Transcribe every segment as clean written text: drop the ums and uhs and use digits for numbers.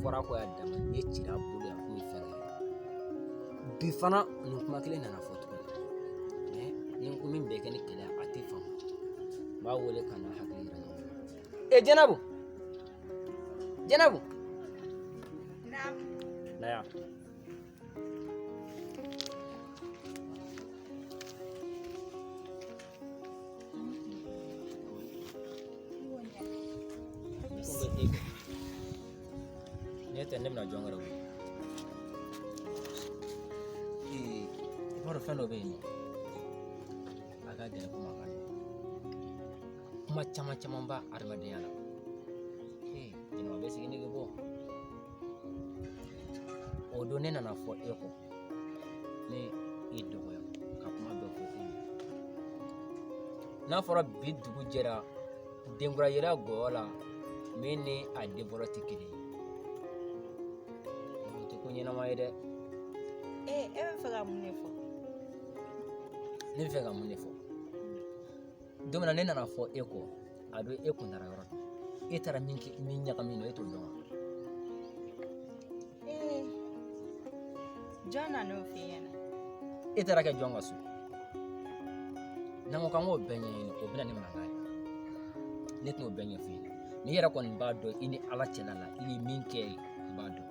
fɔra a kɔ yan dama ne cira a bolo yan k'o ye fɛn kɛ bi fana nin kuma kelen nana fɔ tuguni mais ni n ko min bɛɛ kɛ ni kɛlɛ a tɛ faamu n b'a wele ka na hakili yira ɲɔgɔn fɛ e Jɛnɛbu Jɛnɛbu na yan. Ne tɛ ne bɛna jɔn wɛrɛ wele i b'a dɔn fɛn dɔ bɛ yen nɔ a ka gɛlɛn kuma ka kuma caman caman b'a adamadenya la ee jɛnɛba bɛ sigi nege bɔ o don ne nana fɔ e kɔ ne y'i dɔgɔya ka kuma bɛɛ fɔ e ye n'a fɔra bi dugu jɛra denkura yera gɔyɔ la min ni a den fɔlɔ tɛ kelen ye o tɛ ko ɲɛnama ye dɛ. Ee e bɛ fɛ ka mun de fɔ? Ne bɛ fɛ ka mun de fɔ? Don min na ne nana fɔ e kɔ a don e kun taara yɔrɔ dɔ e taara min kɛ min ɲagami nɔ e t'o dɔn wa? Ee jɔn nan'o f'e ɲɛna? E taara kɛ jɔn ka so? N'an ko k'an k'o bɛɛ ɲɛɲini o bɛ na ni mankan ye ne tɛn'o bɛɛ ɲɛf'i ɲɛna n'i yɛrɛ kɔni b'a dɔn i ni ala cɛla la i ye min kɛ i b'a dɔn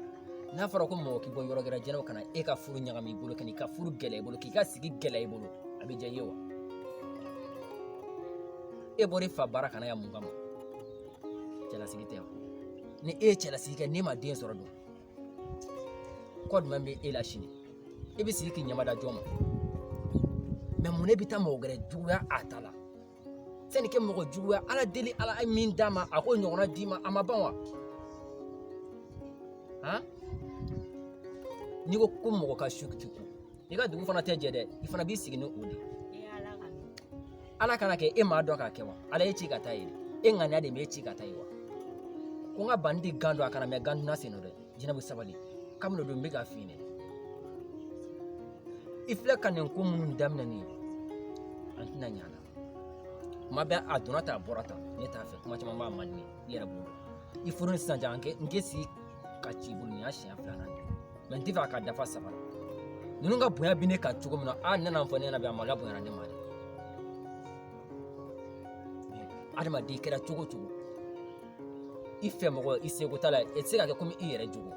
n'a fɔra ko mɔgɔ k'i bɔ yɔrɔ gɛrɛ jɛnɛw ka na e ka furu ɲagami i bolo ka n'i ka furu gɛlɛya i bolo k'i ka sigi gɛlɛya i bolo a bɛ diya i ye wa e bɔra i fa bara ka na yan mun kama cɛlasigi tɛ wa ni e ye cɛlasigi kɛ n'e ma den sɔrɔ dun kɔ jumɛn bɛ e la sini e bɛ sigi k'i ɲɛmada jɔn ma mɛ mun ne bɛ taa mɔgɔ wɛrɛ juguya a ta la sani kɛ mɔgɔ juguya ala deli ala ye min d'a ma a k'o ɲɔgɔnna d'i ma a ma ban wa han n'i ko ko mɔgɔ ka su ti ko i ka dugu fana tɛ jɛ dɛ i fana b'i sigi ni o de ye ala kana kɛ e m'a dɔn k'a kɛ wa ala ye ci ka taa yen e ŋaniya de m'e ci ka taa yen wa ko n ka banni tɛ gan don a kana mɛ gan dunna sen nɔ dɛ jinɛbu sabali kabini o don n bɛ k'a f'i ɲɛna i filɛ ka nin ko minnu daminɛ nin ye an tɛna ɲɛ a la kuma bɛɛ a donna tan a bɔra tan ne t'a fɛ kuma caman b'a man di ne ye i yɛrɛ b'o dɔn i furu ni sisan cɛ n kɛ sigi ka ci i bolo nin y'a siɲɛ filanan ye mɛ n tɛ fɛ a ka dafa saba la ninnu ka bonya bɛ ne kan cogo min na a ne nana fɔ ne ɲɛna bi a maloya bonyana ne ma dɛ adamaden kɛra cogo o cogo i fɛ mɔgɔ i seko t'a la i tɛ se ka kɛ komi i yɛrɛ jogo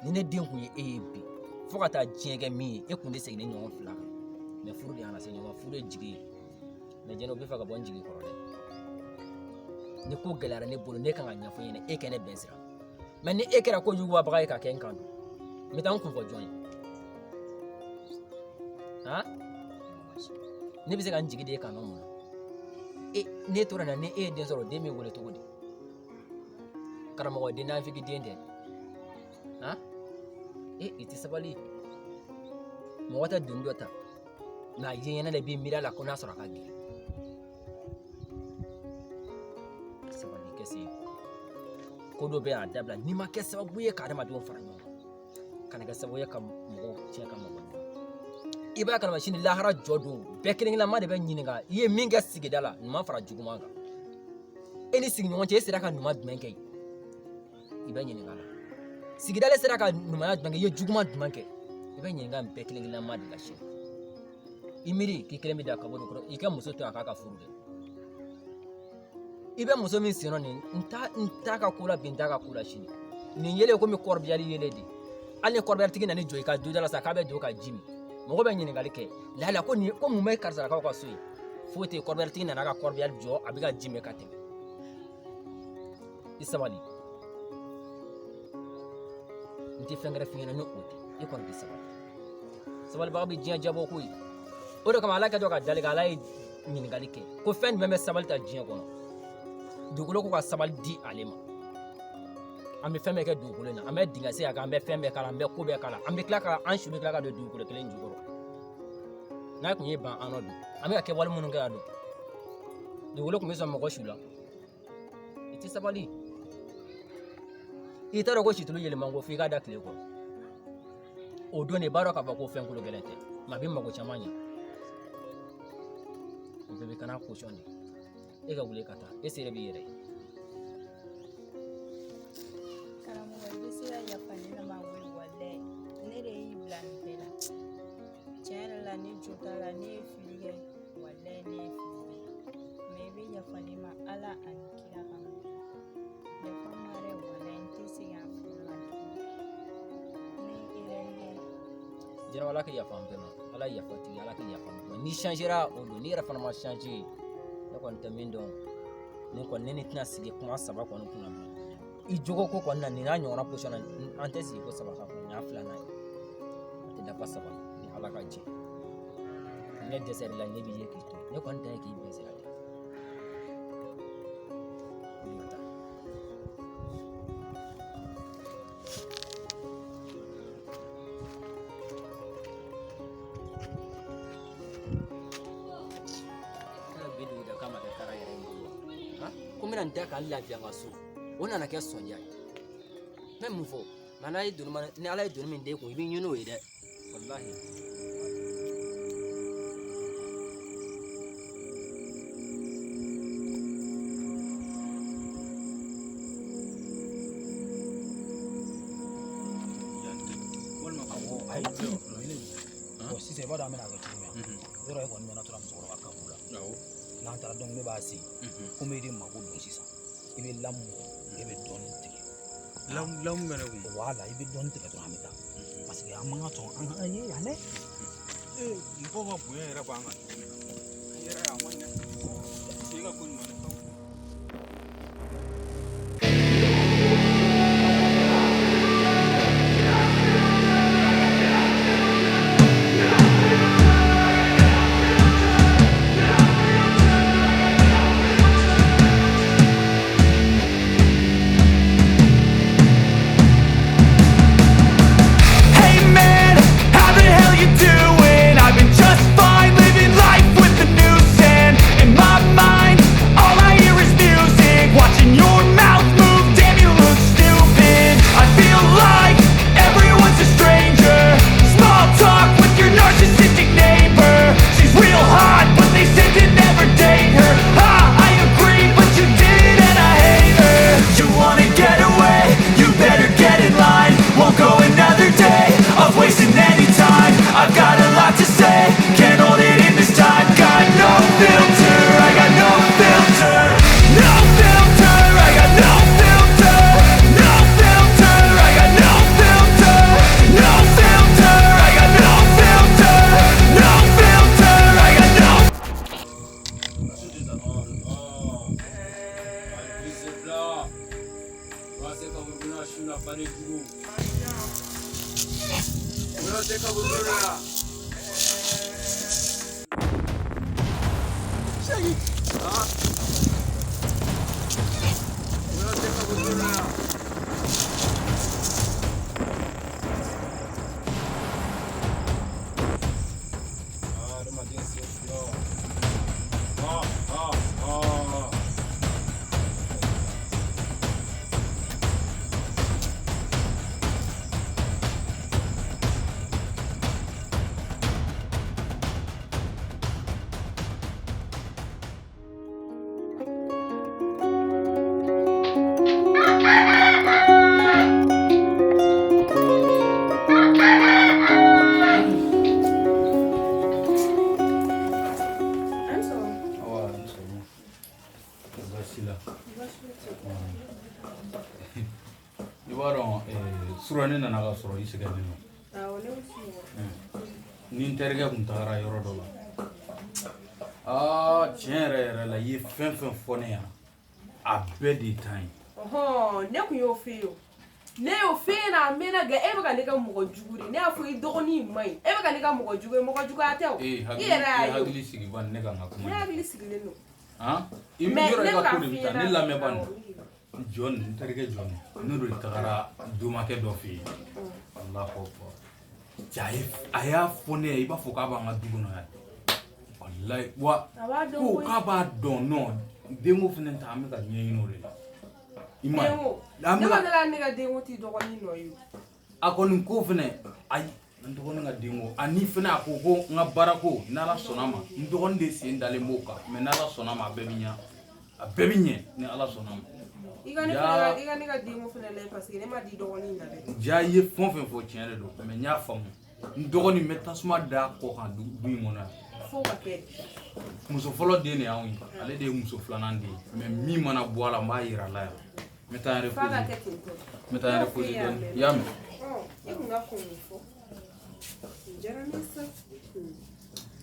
ni ne den kun ye e ye bi fo ka taa diɲɛ kɛ min ye e kun tɛ segin ne ɲɔgɔn fila kan mɛ furu de y'an lase ɲɔgɔn ma furu ye jigi ye mɛ jɛnɛ o bɛ fɛ ka bɔ n jigi kɔrɔ dɛ ni ko gɛlɛyara ne bolo ne kan ka ɲɛfɔ ɲɛna e kɛ ne bɛn sira mɛ ni e kɛra kojugubabaga ye ka kɛ n kan don n bɛ taa n kun fɔ jɔn ye han ne bɛ se ka n jigi da e kan nɔ mun na e ne tora na ni e ye den sɔrɔ den bɛ wele cogo di karamɔgɔ den nafigi den tɛ han e i tɛ sabali mɔgɔ tɛ doni dɔ ta nka a ye ɲɛna de b'i miiri a la ko n'a sɔrɔ a ka girin sabali kɛ se ko dɔ bɛ yan a dabila n'i ma kɛ sababu ye ka adamadenw fara ɲɔgɔn kan kana kɛ sababu ye ka mɔgɔw tiɲɛ ka mɔgɔ i b'a kalama sini lahara jɔ don bɛɛ kelen kelenma de bɛ ɲininka i ye min kɛ sigida la ɲuman fara juguman kan e ni sigiɲɔgɔn cɛ e sera ka ɲuman jumɛn kɛ i bɛ ɲininka la sigida le sera ka ɲumanya jumɛn kɛ i ye juguman jumɛn kɛ i bɛ ɲininka nin bɛɛ kelen kelenma de la sini i miiri k'i kelen bɛ da kaburu kɔrɔ i ka muso to a k'a ka furu kɛ i bɛ muso min sen nin n t'a ka ko la bi n t'a ka ko la sini nin yelen komi kɔrɔbiyali yelen de hali ni kɔrɔbiyaritigi nana jɔ i ka duda la sa k'a bɛ don ka ji min mɔgɔ bɛ ɲininkali kɛ lala ko nin ko mun bɛ karisalakaw ka so yen foyi tɛ yen kɔrɔbiyaritigi nana ka kɔrɔbiyali jɔ a bɛ ka ji min ka tɛmɛ i sabali n tɛ fɛn wɛrɛ f'i ɲɛna ni o tɛ i kɔni bɛ sabali sabalibaga bɛ diɲɛ jabɔ koyi o de kama ala kɛtɔ ka dali kɛ ala ye ɲininkali kɛ ko fɛn jumɛn bɛ sabali ta diɲɛ kɔnɔ dugukolo ko ka sabali di ale ma an bɛ fɛn bɛɛ kɛ dugukolo in na an bɛ dingɛ sen a kan an bɛ fɛn bɛɛ k'a la an bɛ ko bɛɛ k'a la an bɛ tila ka an su bɛ tila ka don dugukolo kelen jukɔrɔ n'a tun ye ban an nɔ dun an bɛ ka kɛwale minnu kɛ yan dun dugukolo tun bɛ sɔn mɔgɔ su la i tɛ sabali i t'a dɔn ko situlu yɛlɛman ko f'i k'a da tile kɔrɔ o don de i b'a dɔn k'a fɔ ko fɛn kolo gɛlɛn tɛ mɛ a bɛ mago caman ɲɛ o bɛɛ bɛ kana kosɔn de e ka wuli ka taa e sere b'i yɛrɛ ye. Jɛnɛba, Ala ka yafa an bɛɛ ma. Ala ye yafa tigi, Ala ka yafa an bɛɛ ma. N'i changera o don, n'i yɛrɛ fana ma changer, ne kɔni tɛ min dɔn. Ne kɔni ne ni tɛna sigi kuma saba kɔni kunna bilen. I jogo ko kɔni na, nin n'a ɲɔgɔnna position na, an tɛ sigi ko saba kan nin y'a filanan ye. An tɛ dafa saba ni Ala ka jɛ. Ne dɛsɛr'i la, ne b'i ye k'i to yen. Ne kɔni dan ye k'i bilasira de. Wuli ka taa. Ala bi dugu da k'a ma kɛ kara yɛrɛ ye n bolo wa? Han? Ko n bɛna n da ka n lafiya n ka so, o nana kɛ sɔnja ye. N bɛ mun fɔ? Nka n'a ye doni mana, ni Ala ye doni min d'e kun, i b'i ɲini o ye dɛ. Walahi. Walima ayi, bon, sisan i b'a dɔn an bɛna kɛ cogo min na, yɔrɔ e kɔni nana tora musokɔrɔba kaburu la. N'an taara, donc ne b'a sen komi e de mako don sisan, i bɛ lamu bɔ, e bɛ dɔɔnin tigɛ. Lamu bɛ ne kun. Wala, i bɛ dɔɔnin tigɛ dɔrɔn, an bɛ taa, parce que an man ka sɔn an ka ye yan dɛ. Ee, mɔgɔw ka bonya yɛrɛ b'an kan cogo min na, i yɛrɛ a ma ɲɛ i ka ko ɲuman de faamu. Hey man, how the hell you doing? I've been just fine, living life with the noose and in my mind, all I hear is music. Watching your mouth move, damn you look stupid. I feel like everyone's a stranger. Small talk with your narcissistic neighbor. She's real hot, but they said to never date her. Ha, I agree, but you did and I hate her. You wanna get away, you better get in line. Won't go another day of wasting any time. I've got a lot to say, can't hold it in this time. Got no filter, I got no filter. No filter, I got no filter. No filter, I got no filter. No filter, I got no filter. No filter, I got no. Adamaden sen fila. Ah, ah, ah. An sɔrɔ. Awa, n sɔrɔ. Baasi la. I b'a dɔn, surɔ ne nana ka sɔrɔ i sɛgɛnnen don. Awɔ, ne bɛ sunɔgɔ. Ni n terikɛ kun tagara yɔrɔ dɔ la. Aa, tiɲɛ yɛrɛ yɛrɛ la, i ye fɛn fɛn fɔ ne ɲɛna, a bɛɛ de ye tan ye. Ɔhɔn, ne kun y'o f'e ye o. Ne y'o f'e ɲɛna a mɛnna, nka e bɛ ka ne kɛ mɔgɔ jugu de ye. Ne y'a fɔ i dɔgɔnin in man ɲi. E bɛ ka ne kɛ mɔgɔ jugu ye, mɔgɔ juguya tɛ o. Ee, I hakili yɛrɛ y'a i ye o. hakili sigi bani, ne ka n ka Ne kuma. hakili sigilen don. Han? I Mais yɔrɔ ne i bɛ ka k'a ko de f'i bɛ taa, ɲɛna. ne lamɛn bani. Awɔ. Jɔn, n terikɛ jɔn, ne de tagara domakɛ dɔ fɛ yen. Alahu akbar. Ja, a ye a y'a fɔ ne ye, i b'a fɔ k'a b'an ka du kɔnɔ yan. Walayi wa A b'a dɔn ko koyi. k'a b'a dɔn nɔ, denko fɛnɛ ta, an bɛ ka ɲɛɲini o de la. I m'a ye. Denko. An Ne bɛ ma ka deli la ne ka denko t'i dɔgɔnin nɔ ye o. A kɔni ko fɛnɛ, ayi, n dɔgɔnin ka denko ani fɛnɛ, a ko ko n ka baarako, n'Ala sɔnna ma, n dɔgɔnin de sen dalen b'o kan, mais n'Ala sɔnna ma, a bɛɛ bɛ ɲɛ, a bɛɛ bɛ ɲɛ ni Ala sɔnna ma. I ka ne Ja. fɛnɛ ka i ka ne ka denko fɛnɛ lajɛ parce que ne ma di dɔgɔnin in na dɛ. Ja, i ye fɛn o fɛn fɔ, tiɲɛ de don, mais n y'a faamu, n dɔgɔnin bɛ tasuma da kɔ kan du du in kɔnɔ yan. Fo ka kɛ. Muso fɔlɔ den de y'anw ye, ale de ye muso filanan den ye, mais min mana bɔ a la, n b'a yira a la yan. N bɛ taa n yɛrɛ F'a ka poser. kɛ ten tɔ. N bɛ taa n yɛrɛ Ne y'o f'e poser ye a dɔɔni. mɛnna. I y'a mɛn? Ɔn, e kun ka kɔn k'o fɔ. Diyara ne sa.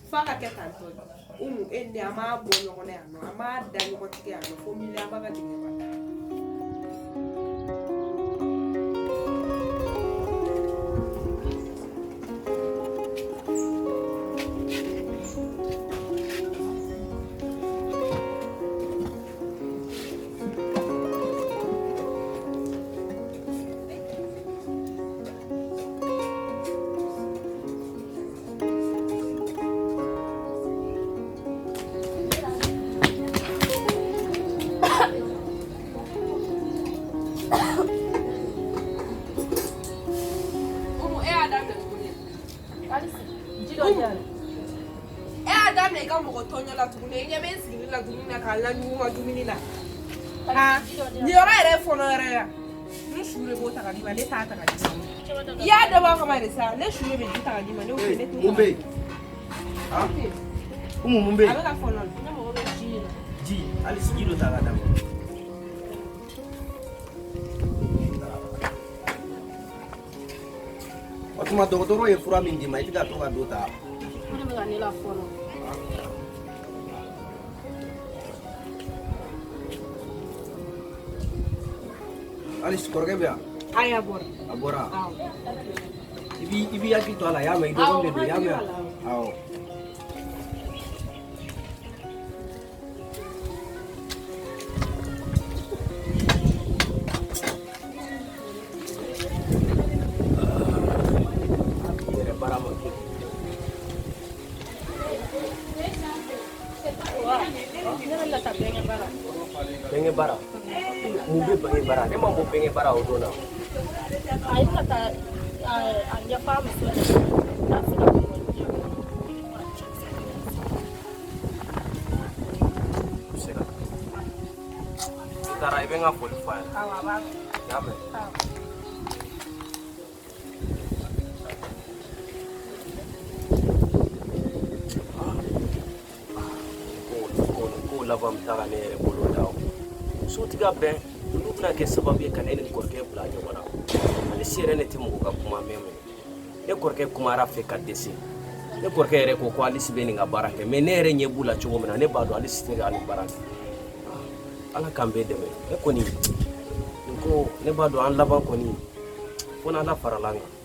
F'a ka kɛ tan tɔ de. Umu e ni an b'a bɔ ɲɔgɔn na yan nɔ, an b'a da ɲɔgɔn tigɛ yan nɔ fo miliyɔn ba ka dingɛ ba. Umu e y'a daminɛ tuguni. E y'a daminɛ i ka mɔgɔ tɔɲɔ la tuguni, i ɲɛ bɛ n sigili la dumuni na k'a laɲugu n ka dumuni na. Aa nin yɔrɔ yɛrɛ ye fɔlɔ yɛrɛ ya. N su de b'o ta ka d'i ma, ne t'a ta ka d'i ma. I y'a dabɔ a kama de sa, ne su de bɛ ji ta ka d'i ma, ne y'o ne t'o Mun bɛ yen? Umu mun bɛ A yen? bɛ ka fɔlɔ. Ne mago bɛ ji de la. Ji, hali ji dɔ ta ka d'a ma. O tuma dɔgɔtɔrɔ ye fura min d'i ma, i tɛ ka to ka dɔ ta. O de bɛ ka ne la fɔlɔ. Hali kɔrɔkɛ bɛ yan? Ayi a bɔra. A bɔra. Awɔ. I b'i hakili to a la, i y'a mɛn, i dɔgɔnin de don, i y'a mɛn wa? Awɔ. Yɛrɛ baara ma kɛ. Ne bɛ na taa bɛnkɛ baara. Bɛnkɛ baara. Mun bɛ bɛnkɛ baara? Ne ma bɔ bɛnkɛ baara o don na. A ye ka taa a ɲɛfɔ a muso ɲɛna k'a bɛ se ka mɔgɔ di yan. I bɛ se ka taa. I taara i bɛ n ka foli fɔ a ɲɛna. Awɔ a b'a mɛn. I y'a mɛn? Awɔ. Ko laban bɛ taa ka ne yɛrɛ bolo da o. Musow tɛ ka bɛn, olu bɛna kɛ sababu ye ka ne ni n kɔrɔkɛ bila ɲɔgɔn na. Ale si yɛrɛ ne tɛ mɔgɔ ka kuma mɛn minɛ. Ne kɔrɔkɛ kumara fɛ ka dɛsɛ. Ne kɔrɔkɛ yɛrɛ ko ko Alisi bɛ nin ka baara kɛ, mais ne yɛrɛ ɲɛ b'u la cogo min na, ne b'a dɔn Alisi tɛ ka nin baara kɛ. Ala k'an bɛɛ dɛmɛ. Ne kɔni, nin ko ne b'a dɔn an laban kɔni, fo n'Ala farala an kan.